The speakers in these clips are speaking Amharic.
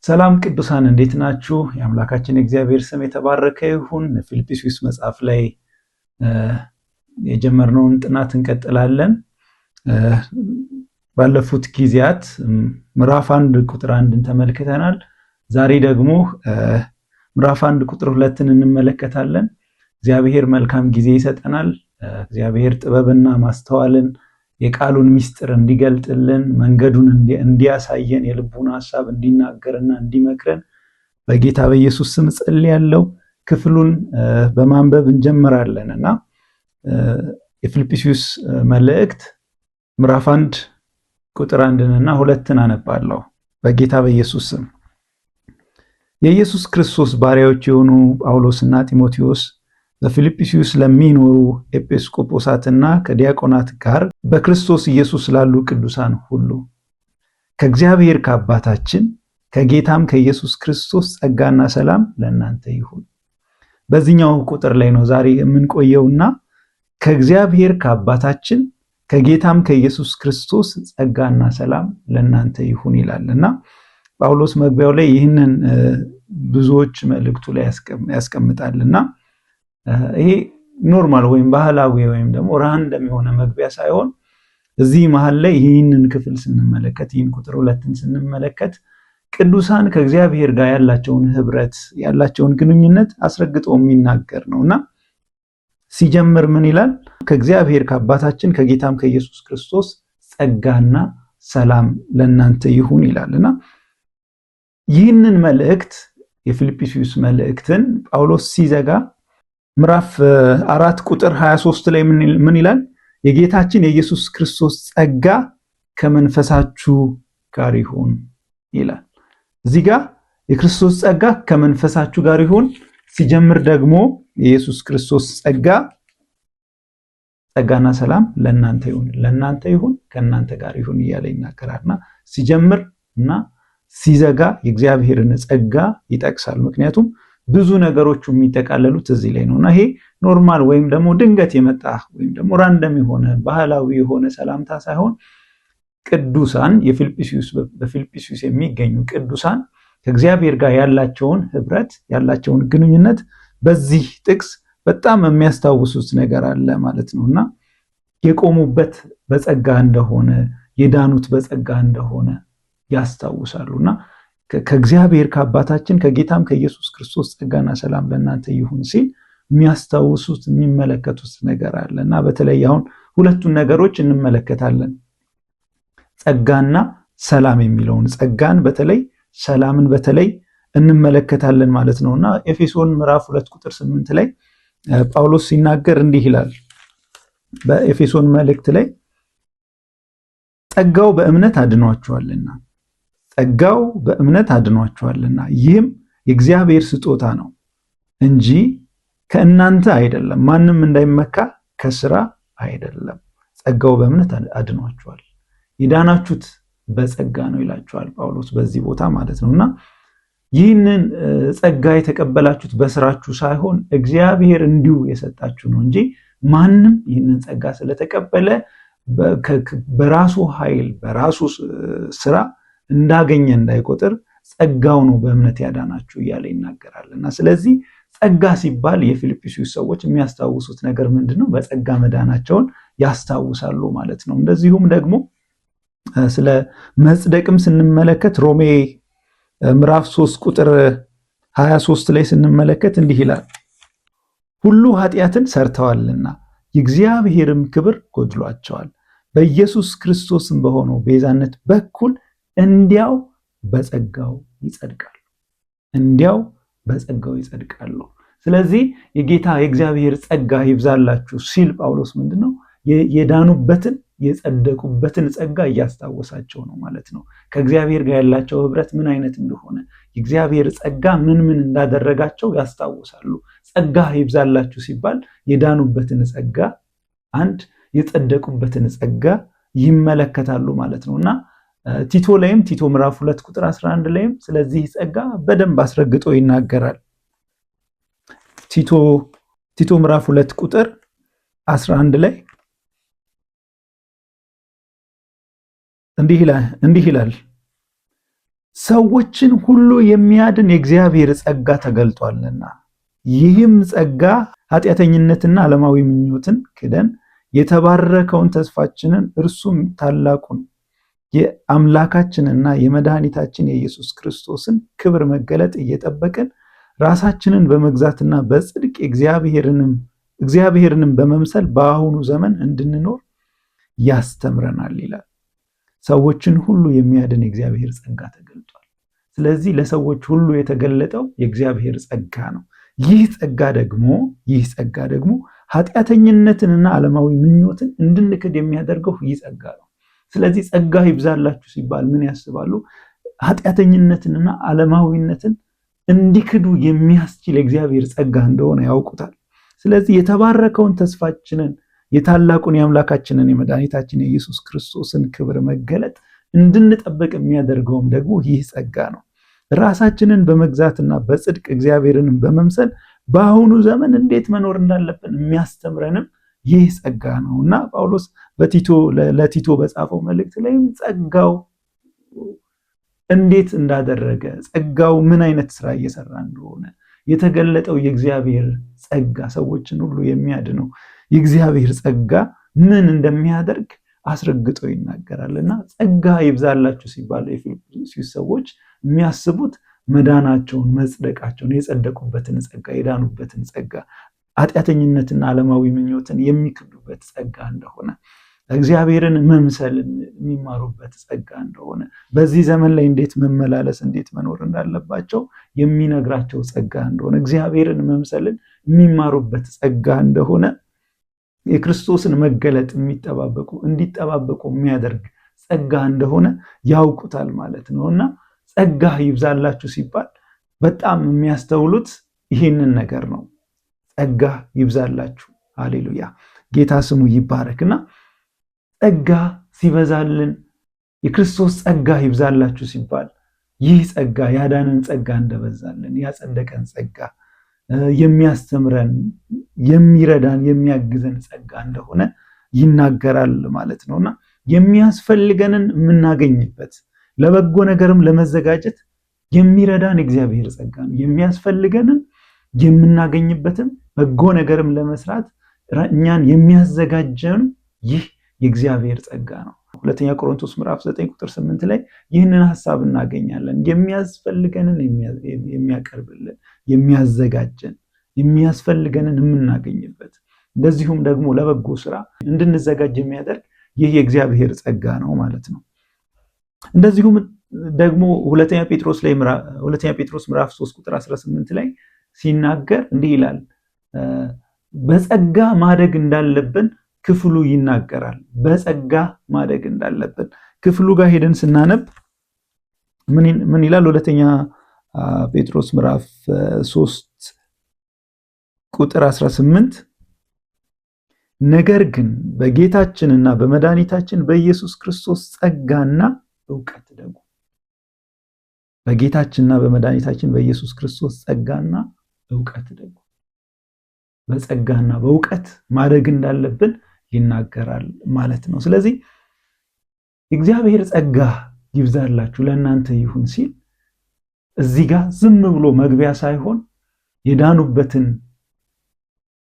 ሰላም ቅዱሳን፣ እንዴት ናችሁ? የአምላካችን የእግዚአብሔር ስም የተባረከ ይሁን። ፊልጵስዩስ መጽሐፍ ላይ የጀመርነውን ጥናት እንቀጥላለን። ባለፉት ጊዜያት ምዕራፍ 1 ቁጥር 1ን ተመልክተናል። ዛሬ ደግሞ ምዕራፍ 1 ቁጥር 2ን እንመለከታለን። እግዚአብሔር መልካም ጊዜ ይሰጠናል። እግዚአብሔር ጥበብና ማስተዋልን፣ የቃሉን ምስጢር እንዲገልጥልን፣ መንገዱን እንዲያሳየን፣ የልቡን ሐሳብ እንዲናገርና እንዲመክረን በጌታ በኢየሱስ ስም ጸልያለሁ። ክፍሉን በማንበብ እንጀምራለን እና የፊልጵስዩስ መልእክት ምዕራፍ 1 ቁጥር 1ን እና 2ን አነባለሁ በጌታ በኢየሱስ ስም። የኢየሱስ ክርስቶስ ባሪያዎች የሆኑ ጳውሎስና ጢሞቴዎስ በፊልጵስዩስ ለሚኖሩ ኤጲስቆጶሳትና ከዲያቆናት ጋር በክርስቶስ ኢየሱስ ላሉ ቅዱሳን ሁሉ፣ ከእግዚአብሔር ከአባታችን ከጌታም ከኢየሱስ ክርስቶስ ጸጋና ሰላም ለእናንተ ይሁን። በዚህኛው ቁጥር ላይ ነው ዛሬ የምንቆየውና ከእግዚአብሔር ከአባታችን ከጌታም ከኢየሱስ ክርስቶስ ጸጋና ሰላም ለእናንተ ይሁን ይላል። እና ጳውሎስ መግቢያው ላይ ይህንን ብዙዎች መልእክቱ ላይ ያስቀምጣልና ይሄ normal ወይም ባህላዊ ወይም ደግሞ random የሆነ መግቢያ ሳይሆን እዚህ መሀል ላይ ይህንን ክፍል ስንመለከት፣ ይህን ቁጥር 2ን ስንመለከት ቅዱሳን ከእግዚአብሔር ጋር ያላቸውን ህብረት፣ ያላቸውን ግንኙነት አስረግጦ የሚናገር ነው። እና ሲጀምር ምን ይላል? ከእግዚአብሔር ከአባታችን ከጌታም ከኢየሱስ ክርስቶስ ጸጋና ሰላም ለእናንተ ይሁን ይላል። እና ይህንን መልእክት፣ የፊልጵስዩስ መልእክትን ጳውሎስ ሲዘጋ ምዕራፍ 4 ቁጥር 23 ላይ ምን ይላል? የጌታችን የኢየሱስ ክርስቶስ ጸጋ ከመንፈሳችሁ ጋር ይሁን ይላል። እዚህ ጋር የክርስቶስ ጸጋ ከመንፈሳችሁ ጋር ይሁን ሲጀምር ደግሞ የኢየሱስ ክርስቶስ ጸጋና ሰላም ለእናንተ ይሁን፣ ለእናንተ ይሁን፣ ከእናንተ ጋር ይሁን እያለ ይናገራልና ሲጀምር እና ሲዘጋ የእግዚአብሔርን ጸጋ ይጠቅሳል። ምክንያቱም ብዙ ነገሮቹ የሚጠቃለሉት እዚህ ላይ ነው። እና ይሄ normal ወይም ደግሞ ድንገት የመጣ ወይም ደግሞ random የሆነ ባህላዊ የሆነ ሰላምታ ሳይሆን ቅዱሳን የፊልጵስዩስ በፊልጵስዩስ የሚገኙ ቅዱሳን ከእግዚአብሔር ጋር ያላቸውን ህብረት፣ ያላቸውን ግንኙነት በዚህ ጥቅስ በጣም የሚያስታውሱት ነገር አለ ማለት ነው። እና የቆሙበት በጸጋ እንደሆነ፣ የዳኑት በጸጋ እንደሆነ ያስታውሳሉ። እና ከእግዚአብሔር ከአባታችን ከጌታም ከኢየሱስ ክርስቶስ ጸጋና ሰላም ለእናንተ ይሁን ሲል የሚያስታውሱት፣ የሚመለከቱት ነገር አለ። እና በተለይ አሁን ሁለቱን ነገሮች እንመለከታለን። ጸጋና ሰላም የሚለውን፣ ጸጋን በተለይ ሰላምን በተለይ እንመለከታለን ማለት ነው። እና ኤፌሶን ምዕራፍ 2 ቁጥር 8 ላይ ጳውሎስ ሲናገር እንዲህ ይላል። በኤፌሶን መልእክት ላይ ጸጋው በእምነት አድኗቸዋልና፣ ጸጋው በእምነት አድኗቸዋልና፣ ይህም የእግዚአብሔር ስጦታ ነው እንጂ ከእናንተ አይደለም፣ ማንም እንዳይመካ ከስራ አይደለም። ጸጋው በእምነት አድኗቸዋል፣ የዳናችሁት በጸጋ ነው ይላቸዋል ጳውሎስ በዚህ ቦታ ማለት ነው። እና ይህንን ጸጋ የተቀበላችሁት በስራችሁ ሳይሆን እግዚአብሔር እንዲሁ የሰጣችሁ ነው እንጂ ማንም ይህንን ጸጋ ስለተቀበለ በራሱ ኃይል፣ በራሱ ስራ እንዳገኘ እንዳይቆጥር፣ ጸጋው ነው በእምነት ያዳናችሁ እያለ ይናገራል። እና ስለዚህ ጸጋ ሲባል የፊልጵስዩስ ሰዎች የሚያስታውሱት ነገር ምንድን ነው? በጸጋ መዳናቸውን ያስታውሳሉ ማለት ነው። እንደዚሁም ደግሞ ስለ መጽደቅም ስንመለከት ሮሜ ምዕራፍ 3 ቁጥር 23 ላይ ስንመለከት እንዲህ ይላል፣ ሁሉ ኃጢአትን ሰርተዋልና የእግዚአብሔርም ክብር ጎድሏቸዋል፣ በኢየሱስ ክርስቶስም በሆነው ቤዛነት በኩል እንዲያው በጸጋው ይጸድቃሉ። እንዲያው በጸጋው ይጸድቃሉ። ስለዚህ የጌታ የእግዚአብሔር ጸጋ ይብዛላችሁ ሲል ጳውሎስ ምንድነው? የዳኑበትን፣ የጸደቁበትን ጸጋ እያስታወሳቸው ነው ማለት ነው። ከእግዚአብሔር ጋር ያላቸው ህብረት ምን አይነት እንደሆነ፣ የእግዚአብሔር ጸጋ ምን ምን እንዳደረጋቸው ያስታውሳሉ። ጸጋ ይብዛላችሁ ሲባል የዳኑበትን ጸጋ አንድ፣ የጸደቁበትን ጸጋ ይመለከታሉ ማለት ነው። እና ቲቶ ላይም፣ ቲቶ ምዕራፍ 2 ቁጥር 11 ላይም ስለዚህ ጸጋ በደንብ አስረግጦ ይናገራል። ቲቶ ምዕራፍ 2 ቁጥር 11 ላይ እንዲህ ይላል። ሰዎችን ሁሉ የሚያድን የእግዚአብሔር ጸጋ ተገልጧልና፣ ይህም ጸጋ ኃጢአተኝነትና ዓለማዊ ምኞትን ክደን የተባረከውን ተስፋችንን እርሱም ታላቁን የአምላካችንና የመድኃኒታችን የኢየሱስ ክርስቶስን ክብር መገለጥ እየጠበቅን ራሳችንን በመግዛትና በጽድቅ እግዚአብሔርንም በመምሰል በአሁኑ ዘመን እንድንኖር ያስተምረናል ይላል። ሰዎችን ሁሉ የሚያድን የእግዚአብሔር ጸጋ ተገልጧል። ስለዚህ ለሰዎች ሁሉ የተገለጠው የእግዚአብሔር ጸጋ ነው። ይህ ጸጋ ደግሞ ኃጢአተኝነትንና ዓለማዊ ምኞትን እንድንክድ የሚያደርገው ይህ ጸጋ ነው። ስለዚህ ጸጋ ይብዛላችሁ ሲባል ምን ያስባሉ? ኃጢአተኝነትንና ዓለማዊነትን እንዲክዱ የሚያስችል የእግዚአብሔር ጸጋ እንደሆነ ያውቁታል። ስለዚህ የተባረከውን ተስፋችንን የታላቁን የአምላካችንን የመድኃኒታችን የኢየሱስ ክርስቶስን ክብር መገለጥ እንድንጠብቅ የሚያደርገውም ደግሞ ይህ ጸጋ ነው። ራሳችንን በመግዛትና በጽድቅ እግዚአብሔርንም በመምሰል በአሁኑ ዘመን እንዴት መኖር እንዳለብን የሚያስተምረንም ይህ ጸጋ ነው። እና ጳውሎስ ለቲቶ በጻፈው መልእክት ላይም ጸጋው እንዴት እንዳደረገ፣ ጸጋው ምን አይነት ስራ እየሰራ እንደሆነ፣ የተገለጠው የእግዚአብሔር ጸጋ፣ ሰዎችን ሁሉ የሚያድነው የእግዚአብሔር ጸጋ ምን እንደሚያደርግ አስረግጦ ይናገራል። እና ጸጋ ይብዛላችሁ ሲባል የፊልጵስዩስ ሰዎች የሚያስቡት መዳናቸውን፣ መጽደቃቸውን፣ የጸደቁበትን ጸጋ፣ የዳኑበትን ጸጋ፣ ኃጢአተኝነትና ዓለማዊ ምኞትን የሚክዱበት ጸጋ እንደሆነ፣ እግዚአብሔርን መምሰልን የሚማሩበት ጸጋ እንደሆነ፣ በዚህ ዘመን ላይ እንዴት መመላለስ፣ እንዴት መኖር እንዳለባቸው የሚነግራቸው ጸጋ እንደሆነ፣ እግዚአብሔርን መምሰልን የሚማሩበት ጸጋ እንደሆነ፣ የክርስቶስን መገለጥ እንዲጠባበቁ የሚያደርግ ጸጋ እንደሆነ ያውቁታል ማለት ነው። እና ጸጋ ይብዛላችሁ ሲባል በጣም የሚያስተውሉት ይህንን ነገር ነው። ጸጋ ይብዛላችሁ። ሃሌሉያ! ጌታ ስሙ ይባረክ። እና ጸጋ ሲበዛልን፣ የክርስቶስ ጸጋ ይብዛላችሁ ሲባል ይህ ጸጋ ያዳነን ጸጋ እንደበዛልን፣ ያጸደቀን ጸጋ፣ የሚያስተምረን፣ የሚረዳን፣ የሚያግዘን ጸጋ እንደሆነ ይናገራል ማለት ነው። እና የሚያስፈልገንን የምናገኝበት፣ ለበጎ ነገርም ለመዘጋጀት የሚረዳን እግዚአብሔር ጸጋ ነው። የሚያስፈልገንን የምናገኝበትም በጎ ነገርም ለመስራት እኛን የሚያዘጋጀን ይህ የእግዚአብሔር ጸጋ ነው። ሁለተኛ ቆሮንቶስ ምዕራፍ 9 ቁጥር 8 ላይ ይህንን ሀሳብ እናገኛለን። የሚያስፈልገንን የሚያቀርብልን፣ የሚያዘጋጀን፣ የሚያስፈልገንን የምናገኝበት፣ እንደዚሁም ደግሞ ለበጎ ስራ እንድንዘጋጅ የሚያደርግ ይህ የእግዚአብሔር ጸጋ ነው ማለት ነው። እንደዚሁም ደግሞ ሁለተኛ ጴጥሮስ ምዕራፍ 3 ቁጥር 18 ላይ ሲናገር እንዲህ ይላል። በጸጋ ማደግ እንዳለብን ክፍሉ ይናገራል። በጸጋ ማደግ እንዳለብን ክፍሉ ጋር ሄደን ስናነብ ምን ይላል? ሁለተኛ ጴጥሮስ ምዕራፍ 3 ቁጥር 18፣ ነገር ግን በጌታችንና በመድኃኒታችን በኢየሱስ ክርስቶስ ጸጋና እውቀት እደጉ። በጌታችንና በመድኃኒታችን በኢየሱስ ክርስቶስ ጸጋና እውቀት እደጉ። በጸጋና በእውቀት ማደግ እንዳለብን ይናገራል ማለት ነው። ስለዚህ እግዚአብሔር ጸጋ ይብዛላችሁ፣ ለእናንተ ይሁን ሲል እዚህ ጋር ዝም ብሎ መግቢያ ሳይሆን የዳኑበትን፣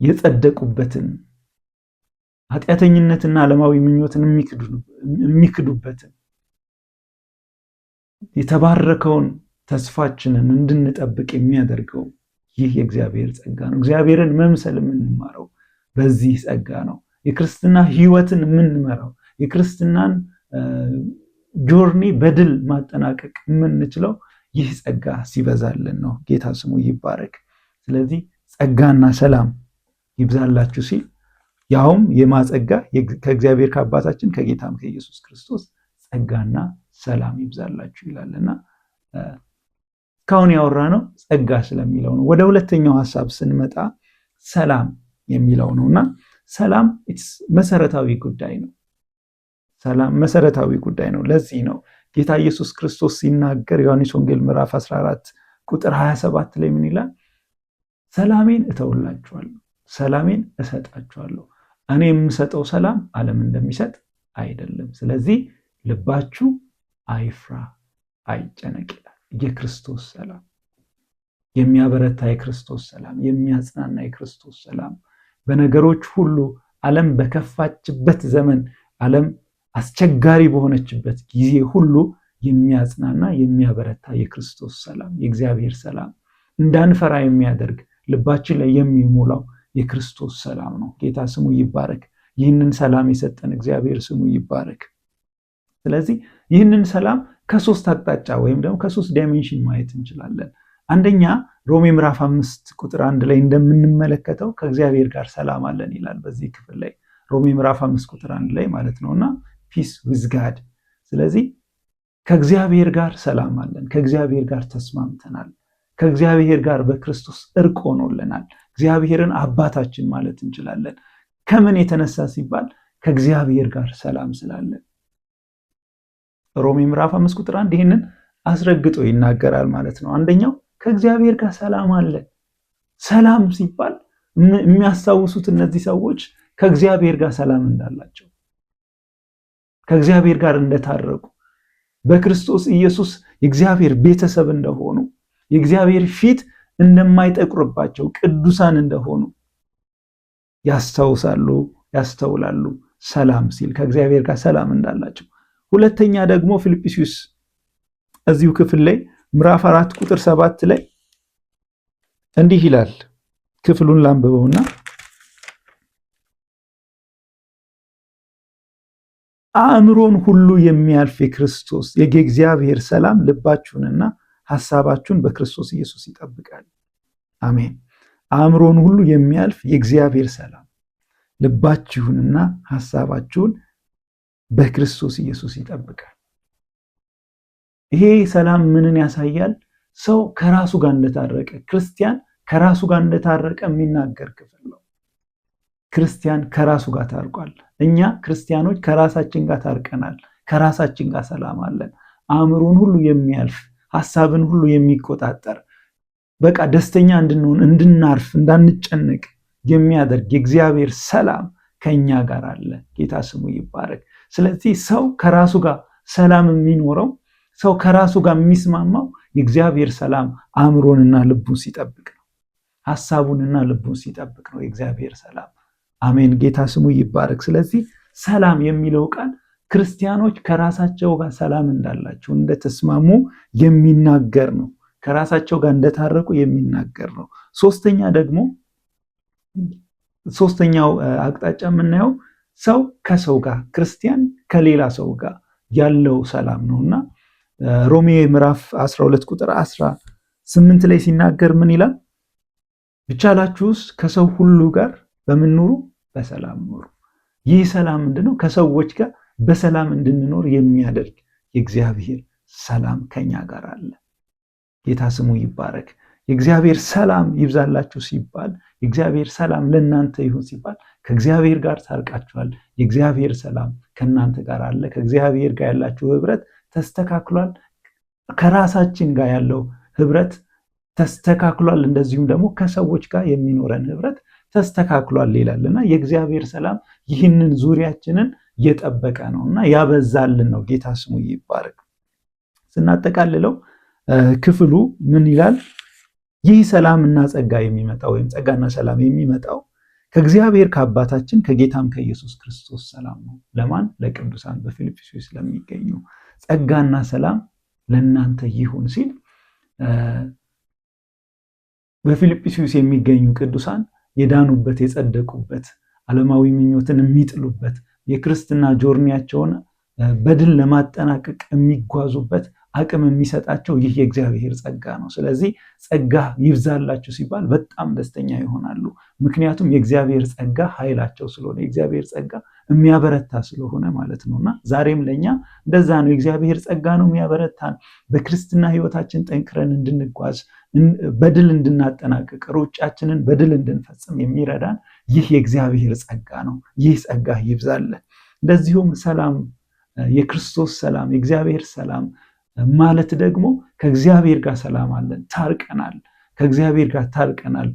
የጸደቁበትን፣ ኃጢአተኝነትና ዓለማዊ ምኞትን የሚክዱበትን፣ የተባረከውን ተስፋችንን እንድንጠብቅ የሚያደርገው ይህ የእግዚአብሔር ጸጋ ነው። እግዚአብሔርን መምሰል የምንማረው በዚህ ጸጋ ነው። የክርስትና ሕይወትን የምንመራው፣ የክርስትናን journey በድል ማጠናቀቅ የምንችለው ይህ ጸጋ ሲበዛልን ነው። ጌታ ስሙ ይባረክ። ስለዚህ ጸጋና ሰላም ይብዛላችሁ ሲል ያውም የማጸጋ ከእግዚአብሔር ከአባታችን ከጌታም ከኢየሱስ ክርስቶስ ጸጋና ሰላም ይብዛላችሁ ይላል። እና እስካሁን ያወራነው ጸጋ ስለሚለው ነው። ወደ ሁለተኛው ሀሳብ ስንመጣ ሰላም የሚለው ነው። እና ሰላም መሰረታዊ ጉዳይ ነው። ሰላም መሰረታዊ ጉዳይ ነው። ለዚህ ነው ጌታ ኢየሱስ ክርስቶስ ሲናገር ዮሐንስ ወንጌል ምዕራፍ 14 ቁጥር 27 ላይ ምን ይላል? ሰላሜን እተውላችኋለሁ፣ ሰላሜን እሰጣችኋለሁ። እኔ የምሰጠው ሰላም ዓለም እንደሚሰጥ አይደለም። ስለዚህ ልባችሁ አይፍራ፣ አይጨነቅ ይላል። የክርስቶስ ሰላም የሚያበረታ፣ የክርስቶስ ሰላም የሚያጽናና፣ የክርስቶስ ሰላም በነገሮች ሁሉ ዓለም በከፋችበት ዘመን፣ ዓለም አስቸጋሪ በሆነችበት ጊዜ ሁሉ የሚያጽናና፣ የሚያበረታ የክርስቶስ ሰላም፣ የእግዚአብሔር ሰላም፣ እንዳንፈራ የሚያደርግ፣ ልባችን ላይ የሚሞላው የክርስቶስ ሰላም ነው። ጌታ ስሙ ይባረክ። ይህንን ሰላም የሰጠን እግዚአብሔር ስሙ ይባረክ። ስለዚህ ይህንን ሰላም ከሶስት አቅጣጫ ወይም ደግሞ ከሶስት dimension ማየት እንችላለን። አንደኛ ሮሜ ምዕራፍ 5 ቁጥር 1 ላይ እንደምንመለከተው ከእግዚአብሔር ጋር ሰላም አለን ይላል። በዚህ ክፍል ላይ ሮሜ ምዕራፍ 5 ቁጥር 1 ላይ ማለት ነው እና peace with God። ስለዚህ ከእግዚአብሔር ጋር ሰላም አለን። ከእግዚአብሔር ጋር ተስማምተናል። ከእግዚአብሔር ጋር በክርስቶስ እርቅ ሆኖልናል። እግዚአብሔርን አባታችን ማለት እንችላለን። ከምን የተነሳ ሲባል ከእግዚአብሔር ጋር ሰላም ስላለን። ሮሜ ምዕራፍ 5 ቁጥር 1 ይህንን አስረግጦ ይናገራል ማለት ነው። አንደኛው ከእግዚአብሔር ጋር ሰላም አለን። ሰላም ሲባል የሚያስታውሱት እነዚህ ሰዎች ከእግዚአብሔር ጋር ሰላም እንዳላቸው፣ ከእግዚአብሔር ጋር እንደታረቁ፣ በክርስቶስ ኢየሱስ የእግዚአብሔር ቤተሰብ እንደሆኑ፣ የእግዚአብሔር ፊት እንደማይጠቁርባቸው፣ ቅዱሳን እንደሆኑ ያስታውሳሉ፣ ያስተውላሉ። ሰላም ሲል ከእግዚአብሔር ጋር ሰላም እንዳላቸው። ሁለተኛ ደግሞ ፊልጵስዩስ እዚሁ ክፍል ላይ ምዕራፍ 4 ቁጥር 7 ላይ እንዲህ ይላል። ክፍሉን ላንብበውና፣ አእምሮን ሁሉ የሚያልፍ የክርስቶስ የእግዚአብሔር ሰላም ልባችሁንና ሐሳባችሁን በክርስቶስ ኢየሱስ ይጠብቃል። አሜን። አእምሮን ሁሉ የሚያልፍ የእግዚአብሔር ሰላም ልባችሁንና ሐሳባችሁን በክርስቶስ ኢየሱስ ይጠብቃል። ይሄ ሰላም ምንን ያሳያል? ሰው ከራሱ ጋር እንደታረቀ፣ ክርስቲያን ከራሱ ጋር እንደታረቀ የሚናገር ክፍል ነው። ክርስቲያን ከራሱ ጋር ታርቋል። እኛ ክርስቲያኖች ከራሳችን ጋር ታርቀናል። ከራሳችን ጋር ሰላም አለን። አእምሮን ሁሉ የሚያልፍ፣ ሐሳብን ሁሉ የሚቆጣጠር፣ በቃ ደስተኛ እንድንሆን፣ እንድናርፍ፣ እንዳንጨነቅ የሚያደርግ የእግዚአብሔር ሰላም ከኛ ጋር አለ። ጌታ ስሙ ይባረክ። ስለዚህ ሰው ከራሱ ጋር ሰላም የሚኖረው፣ ሰው ከራሱ ጋር የሚስማማው የእግዚአብሔር ሰላም አእምሮንና ልቡን ሲጠብቅ ነው። ሐሳቡንና ልቡን ሲጠብቅ ነው የእግዚአብሔር ሰላም። አሜን። ጌታ ስሙ ይባረክ። ስለዚህ ሰላም የሚለው ቃል ክርስቲያኖች ከራሳቸው ጋር ሰላም እንዳላቸው፣ እንደተስማሙ የሚናገር ነው። ከራሳቸው ጋር እንደታረቁ የሚናገር ነው። ሶስተኛ ደግሞ ሶስተኛው አቅጣጫ የምናየው ሰው ከሰው ጋር፣ ክርስቲያን ከሌላ ሰው ጋር ያለው ሰላም ነው እና ሮሜ ምዕራፍ 12 ቁጥር 18 ላይ ሲናገር ምን ይላል? ቢቻላችሁስ ከሰው ሁሉ ጋር በምን ኑሩ? በሰላም ኑሩ። ይህ ሰላም ምንድነው? ከሰዎች ጋር በሰላም እንድንኖር የሚያደርግ የእግዚአብሔር ሰላም ከኛ ጋር አለ። ጌታ ስሙ ይባረክ። የእግዚአብሔር ሰላም ይብዛላችሁ ሲባል፣ የእግዚአብሔር ሰላም ለእናንተ ይሁን ሲባል ከእግዚአብሔር ጋር ታርቃችኋል። የእግዚአብሔር ሰላም ከእናንተ ጋር አለ። ከእግዚአብሔር ጋር ያላችሁ ህብረት ተስተካክሏል። ከራሳችን ጋር ያለው ህብረት ተስተካክሏል። እንደዚሁም ደግሞ ከሰዎች ጋር የሚኖረን ህብረት ተስተካክሏል ይላል እና የእግዚአብሔር ሰላም ይህንን ዙሪያችንን የጠበቀ ነው እና ያበዛልን ነው። ጌታ ስሙ ይባረክ። ስናጠቃልለው ክፍሉ ምን ይላል? ይህ ሰላምና ጸጋ የሚመጣው ወይም ጸጋና ሰላም የሚመጣው ከእግዚአብሔር ከአባታችን ከጌታም ከኢየሱስ ክርስቶስ ሰላም ነው። ለማን? ለቅዱሳን በፊልጵስዩስ ለሚገኙ ጸጋና ሰላም ለእናንተ ይሁን ሲል በፊልጵስዩስ የሚገኙ ቅዱሳን የዳኑበት፣ የጸደቁበት፣ ዓለማዊ ምኞትን የሚጥሉበት፣ የክርስትና journey ያቸውን በድል ለማጠናቀቅ የሚጓዙበት አቅም የሚሰጣቸው ይህ የእግዚአብሔር ጸጋ ነው። ስለዚህ ጸጋ ይብዛላችሁ ሲባል በጣም ደስተኛ ይሆናሉ። ምክንያቱም የእግዚአብሔር ጸጋ ኃይላቸው ስለሆነ፣ የእግዚአብሔር ጸጋ የሚያበረታ ስለሆነ ማለት ነው። እና ዛሬም ለእኛ እንደዛ ነው። የእግዚአብሔር ጸጋ ነው የሚያበረታን፣ በክርስትና ሕይወታችን ጠንክረን እንድንጓዝ፣ በድል እንድናጠናቅቅ፣ ሩጫችንን በድል እንድንፈጽም የሚረዳን ይህ የእግዚአብሔር ጸጋ ነው። ይህ ጸጋ ይብዛልን። እንደዚሁም ሰላም፣ የክርስቶስ ሰላም፣ የእግዚአብሔር ሰላም ማለት ደግሞ ከእግዚአብሔር ጋር ሰላም አለን፣ ታርቀናል። ከእግዚአብሔር ጋር ታርቀናል።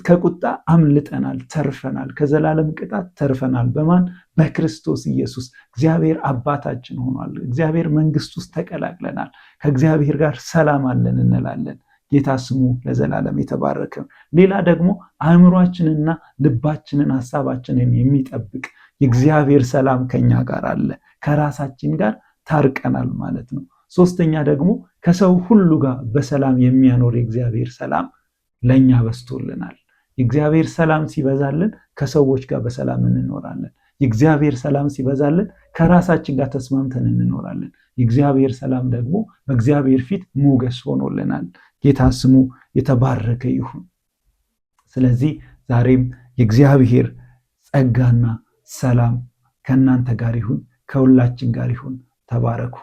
ከቁጣ አምልጠናል፣ ተርፈናል። ከዘላለም ቅጣት ተርፈናል። በማን? በክርስቶስ ኢየሱስ። እግዚአብሔር አባታችን ሆኗል። እግዚአብሔር መንግስት ውስጥ ተቀላቅለናል። ከእግዚአብሔር ጋር ሰላም አለን እንላለን። ጌታ ስሙ ለዘላለም የተባረከ። ሌላ ደግሞ አእምሯችንና ልባችንን ሀሳባችንን የሚጠብቅ የእግዚአብሔር ሰላም ከኛ ጋር አለ። ከራሳችን ጋር ታርቀናል ማለት ነው። ሶስተኛ ደግሞ ከሰው ሁሉ ጋር በሰላም የሚያኖር የእግዚአብሔር ሰላም ለእኛ በዝቶልናል። የእግዚአብሔር ሰላም ሲበዛልን ከሰዎች ጋር በሰላም እንኖራለን። የእግዚአብሔር ሰላም ሲበዛልን ከራሳችን ጋር ተስማምተን እንኖራለን። የእግዚአብሔር ሰላም ደግሞ በእግዚአብሔር ፊት ሞገስ ሆኖልናል። ጌታ ስሙ የተባረከ ይሁን። ስለዚህ ዛሬም የእግዚአብሔር ጸጋና ሰላም ከእናንተ ጋር ይሁን፣ ከሁላችን ጋር ይሁን። ተባረኩ።